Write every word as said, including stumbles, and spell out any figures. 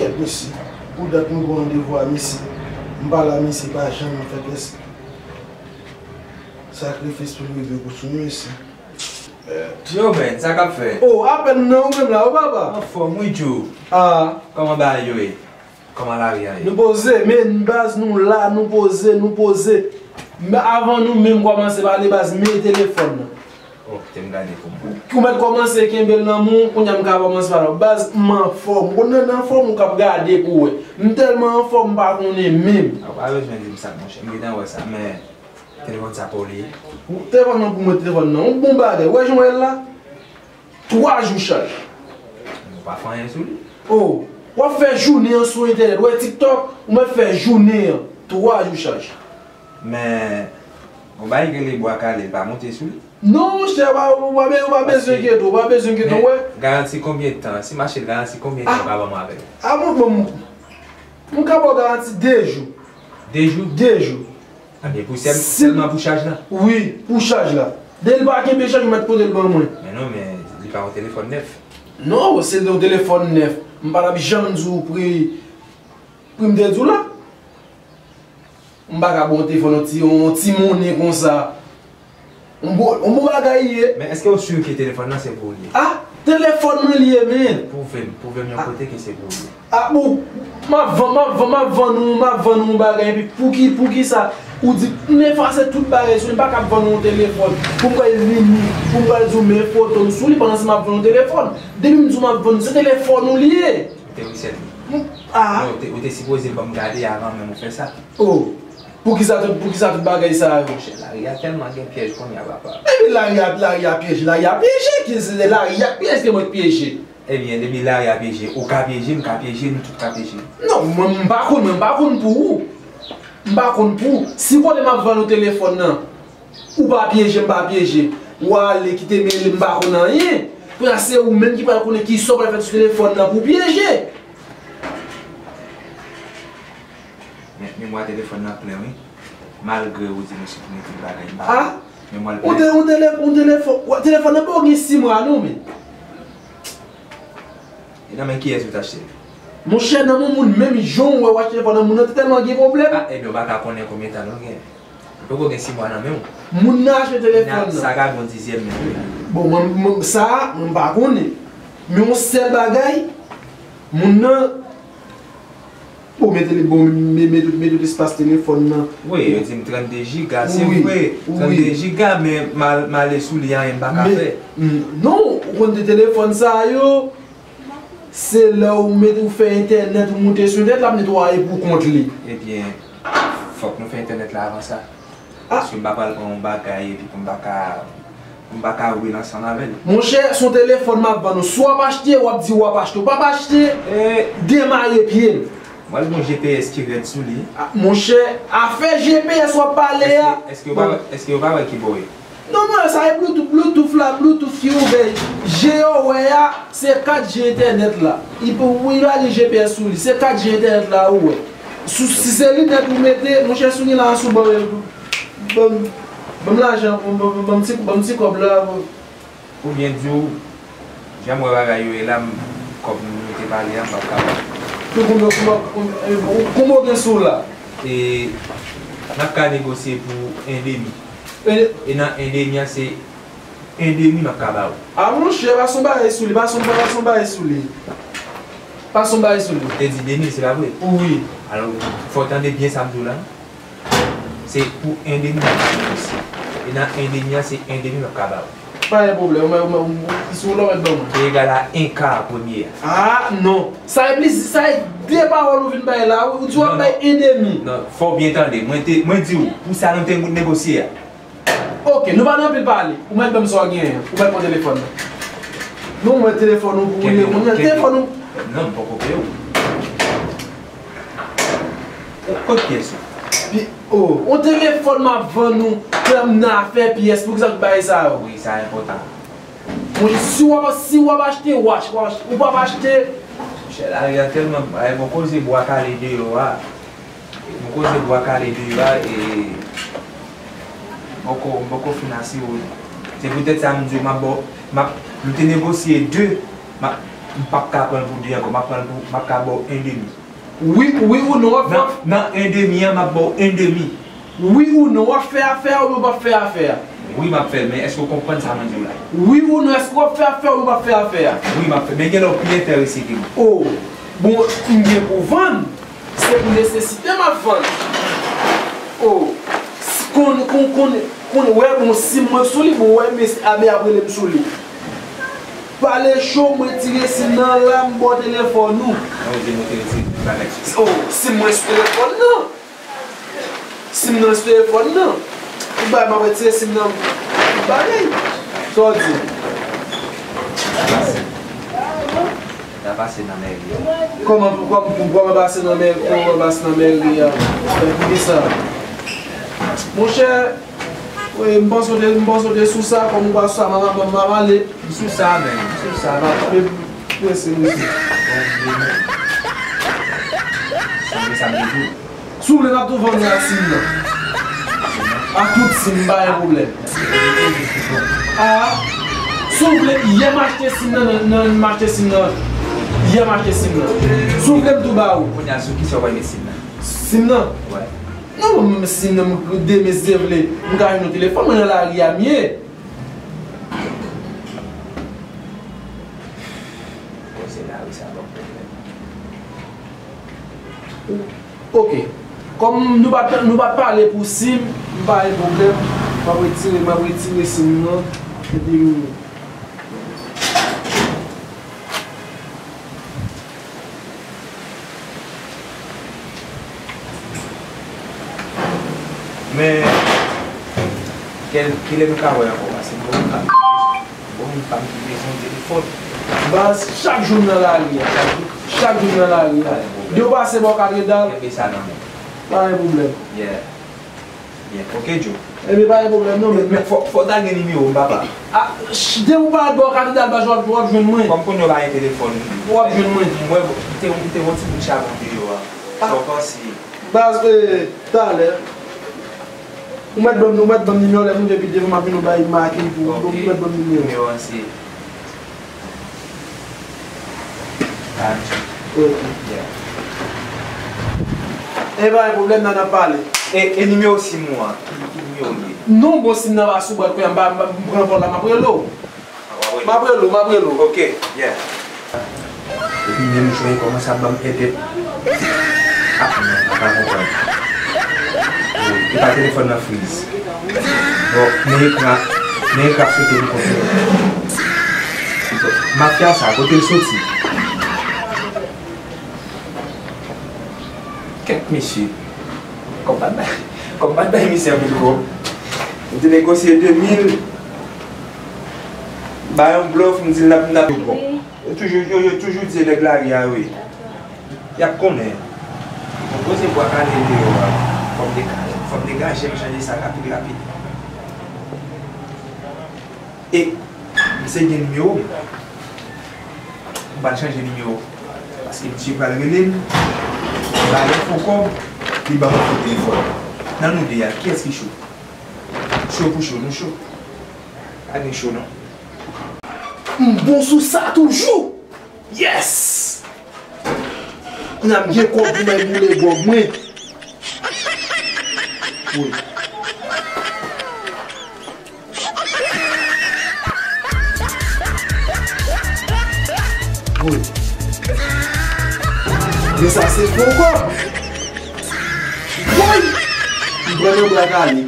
Kèt mesye, pou dat nou gen randevou a mesye, m pa la mesye, pa janm fè kès sakrifis pou rive pou sou mesye. Yo, men, sa k ap fèt? Oh, apèn nan ou menm la, wi papa? Anfòm wi, Djou. Ah. Kòman bagay yo ye? Kòman lari a ye? Nou poze, men baz nou la, nou poze, nou poze. Men avan nou menm kòmanse pale, baz, men telefòn nan. Oh, kite m gade pou mwen. Ou mèt kòmanse kenbe l nan men w, kounye a m ka kòmanse pale. Baz, m anfòm. Ou konn nan anfòm ou k ap gade pou wè. M tèlman anfòm m pa konnen menm. A, ou pa bezwen di m sa, monchè. M gentan wè sa, men telefòn sa pa w li ye? Telefòn nan pou mwen, telefòn nan. Yon bon bagay. Ou wè jan w wè l la? Twa jou chaj. Ou pa fè anyen sou li? Oh, w ap fè jounen an sou entènèt. Ou wè TikTok, ou mèt fè jounen an. Twa jou chaj. Men, yon bagay ki rele bwa kale, li pa monte sou li? Non, monchè, ou pa, ou pa, ou pa bezwen enkyete w, ou pa bezwen enkyete w, wè. Garanti konbyen tan? Si m achte l, garanti konbyen tan ou ka ban mwen avè l? A, bon, bon, m ka ba w garanti de jou. De jou? De jou. Ebyen, pou sèl, sèlman pou chaj la? Wi, pou chaj la. Depi l pa kenbe chaj, ou mèt pote l ban mwen. Men non, men li pa yon telefòn nèf. Non, se yon telefòn nèf. M pa t ap janm di w pri, pri m te di w la. M pa ka ba w yon telefòn, yon ti, yon ti monnen konsa. Yon bon, yon bon bagay li ye. Men èske w si ke telefòn nan se pou ou li ye? Ah, telefòn mwen li ye, men. Pwouve m, pwouve m yon kote ke se pou ou li ye. Ah, bon, m ap vann, m ap vann, m ap vann ou, m ap vann ou yon bagay, epi pou ki, pou ki sa ou di, m efase tout bagay sou li, m pa ka ap vann ou yon telefòn, pou m pral vini, pou m pral di w men foto m sou li, pandan se m ap vann ou telefòn. Depi m di w m ap vann ou, se telefòn ou li ye. Ou te resèt li? Ah. Non, ou te, ou te sipoze ban m gade avan menm ou fè sa. Oh, poukisa tout, poukisa tout bagay sa yo? Monchè, lari a tèlman gen pyèj kounye a, papa. Ebyen lari a, lari a pyeje, lari a pyeje, ki se lari a k pyeje, èske mwen k pyeje? Ebyen, depi lari a pyeje, ou ka pyeje, m ka pyeje, nou tout ka pyeje. Non, mwen, m pa konn, mwen, m pa konn pou ou. M pa konn pou ou. Si kote m ap vann ou telefòn nan, ou pa pyeje, m pa pyeje. Ou ale, kite m rele, m pa konn anyen. Kounye a, se ou menm ki pral konnen kisa w pral fè sou telefòn nan pou w pyeje. Men, memwa telefòn nan plen wi. Malgre ou di nou siprime tout bagay, m pa. Ah! Memwa l plen. Ou te, ou te, ou telefòn, telefòn nan pa w gen sis mwa non, men. E nan men kiyès ou t achte l? Monchè, nan men moun, menm jan w wè w achte telefòn nan, moun nan te tèlman gen pwoblèm. Ah, ebyen, ou pa ka konnen konbyen tan l gen. Li poko gen sis mwa nan men w. Moun nan achte telefòn nan. Sa ka gen yon dizyèm menm wi. Bon, mwen, mwen, sa, mwen pa konnen. Men yon sèl bagay, moun nan, bon, mete li, bon, mete tout espas telefòn nan. Wi, yo di m trannde jiga, se vre, trannde jiga, men m ale sou li, anyen m pa ka fè. Non, ou konn de telefòn sa yo, se lè ou mete, ou fè entènèt, ou moute sou entènèt, l ap netwaye pou kont li. Ebyen, fòk nou fè entènèt la avan sa. Paske m pa pral pran yon bagay epi pou m pa ka, pou m pa ka relanse ansanm avè l. Monchè, se yon telefòn m ap vann ou. Si w ap achte, w ap di w ap achte. Ou p ap achte, demare pye m. M pral gen yon G P S ki rèd sou li. Ah, monchè, afè G P S w ap pale a. Èske, èske yo pa, èske yo pa wè ki bò w ye? Non, non, sa e Bluetooth, Bluetooth la, Bluetooth ki ouvè. Je yo wè a, se kat je entènèt la. Li pou, li pa gen G P S sou li, se kat je entènèt la ou wè. Sou, si se linèt ou mete, monchè, si w gen lajan sou ban m, ban m, ban m lajan, ban m, ban m, ban m ti, ban m ti kòb la. Pou byen di w, jan m wè bagay yo ye la, m, kòb nou te pale a, m p ap kapab. Konbyen, konbyen, konbyen, konbyen w gen sou w la? E, n ap ka negosye pou endemi. E nan endemi an, se endemi m ap ka ba ou. A monchè, pase yon bagay sou li, pase yon, pase yon bagay sou li. Pase yon bagay sou li. Ou te di de mil, se pa vre? Wi. Alò, fò w tande byen sa m di w la. Se pou endemi m ap ka negosye. E nan endemi an, se endemi m ap ka ba ou. Pa gen pwoblèm, ou mèt, ou mèt, ou mèt, si w la w mèt ban mwen. Ki egal a en ka premye a. A non. Sa e plis, sa e de pawòl ou vin bay la, ou di w ap bay endemi. Non, fò w byen tande. Mwen te, mwen di w, pou sa nou te negosye a. Oke, nou pa nan anpil pale. Ou mèt ban m sa w genyen an. Ou mèt pran telefòn nan. Non, mwen telefòn ou pou ou ye kounye a. Telefòn ou. Non, m poko peye w. Kot pyès ou? Pi, o, yon telefòn m ap vann ou, kè m nan afè pyès, poukisa w t bay sa yo? Wi, sa enpòtan. Mwen, si w ap, si w ap achte, w ach-, w ap ach-, ou p ap achte. Monchè, lari a tèlman, ay, bon koze bwa kale deyò a. Bon koze bwa kale deyò a, e, m poko, m poko fin asire w. Se poutèt sa m di w, m ap ba w, m ap, nou te negosye de, m ap, M p ap ka pran l pou de ankò, m ap pran l pou, m ap ka ba w en demi. Wi, wi ou non, w ap fè. Nan, nan en demi an, m ap ba w en demi. Wi ou non, w ap fè afè a oubyen w p ap fè afè a? Wi, m ap fè l, men èske w konprann sa mwen di w la? Wi ou non, èske w ap fè afè a oubyen w p ap fè afè a? Wi, m ap fè, men gen lè w pi enterese ke mwen. O, bon, m gen pou vann, se pou nesesite m ap vann. O, s-, konn, konn, konn, konn, wè, bon, sim mwen sou li, bon, wè, mesye, ame ap rele m sou li. Pale cho, m retire sim nan la, m ba w telefòn ou. Nan ou di nou te retire tout bagay sou. O, sim mwen sou telefòn nan. Sim nan sou telefòn nan. Tout bagay m ap retire sim nan tout bagay. Sa w di? Sa pase. Sa pase nan mèri a. Kòman, kòman, kòman pase nan mèri, kòman pase nan mèri a? Poukisa? Monchè, wi, m panse w te, m panse w te sou sa, kòm ou pa sou sa, m a, m a, m a ale. M sou sa menm, m sou sa, m ap prese mesye. Sanble sa m te di w. Si w vle, n ap tou vann la sim nan. A tout sim, m pa gen pwoblèm. A, si w vle, yè m achte sim nan, nan, nan, m achte sim nan. Yè m achte sim nan. Si w vle, m tou ba ou. Kounye a, sou ki sa w pral met sim nan? Sim nan? Wi. Non, mwen menm sim nan, m, demen si Dye vle, m ka jwenn yon telefòn, mwen nan lari a m ye. Bon, se lari sa ban m pwoblèm. Oke. Kòm nou pa t, nou pa t pale pou sim, m pa gen pwoblèm. M ap retire, m ap retire sim nan. Epi m Men, kèl, kilè nou ka wè ankò? Paske m gon moun pa m ki bezwen, m gon moun pa m ki bezwen telefòn. Baz, chak jou m nan lari a. Chak jou m nan lari a. Depi w pase bò katedral. Kenbe sa nan men. Pa gen pwoblèm. Yeah. Yeah. Oke, Joe. Ebyen, pa gen pwoblèm non, men, men fò, fò w ta gen nimewo m, papa. A, ch-, depi w pa al bò katedral, baz, w ap, w ap jwenn mwen. Kòm kounye a w pa gen telefòn. W ap jwenn mwen. M wè, m te, m te wè yon ti bout chabon deyò a. Sa w panse? Baz, e, talè. Ou mèt ban m, ou mèt ban m nimewo, lè m rive pi devan, m ap vin ou bay make pou ou, ou mèt ban m nimewo. Nimewo an se Angie. Ok. Yeah. E pa gen pwoblèm, nan, n ap pale. E, e nimewo sim ou an, ki, ki nimewo l ye? Non, bon, sim nan pa sou bwat, kounye a, m pa, m pa, m pran vòl la, m ap rele w. M ap rele w, m ap rele w. Ok, yeah. Epi menm jan li kòmanse ap ban m ètèt. Ah, non, m pa ka konprann. Wi, epa telefòn nan friz. Bon, men ekran, men ekran ap sote pou kont li. Mafya sa, kote l soti? Kèt mesye. Kòm pa t bay, kòm pa t bay misye anpil kòb. M te negosye de mil. Ba yon blòf, m di l n ap, n ap bon. Yo toujou, yo, yo toujou di nèg lari a, wi. Y ap konnen. Mwen poze bwa kale deyò a. Fò m dega-, fò m degaje m chanje sa rapid, rapid. E misye gen nimewo m. M pral chanje nimewo. Paske misye pral rele m. M ba l yon fo kòb, li ban m yon fo telefòn. Nan nou de a, kiyès ki cho? Cho pou cho, nou cho. Pa gen cho non. M bon sou sa toujou. Yes! Kounye a m gen kòb pou m al boule gwòg mwen. Wi. Wi. Men sa se fo kòb. Woy! M pran nan bra kale.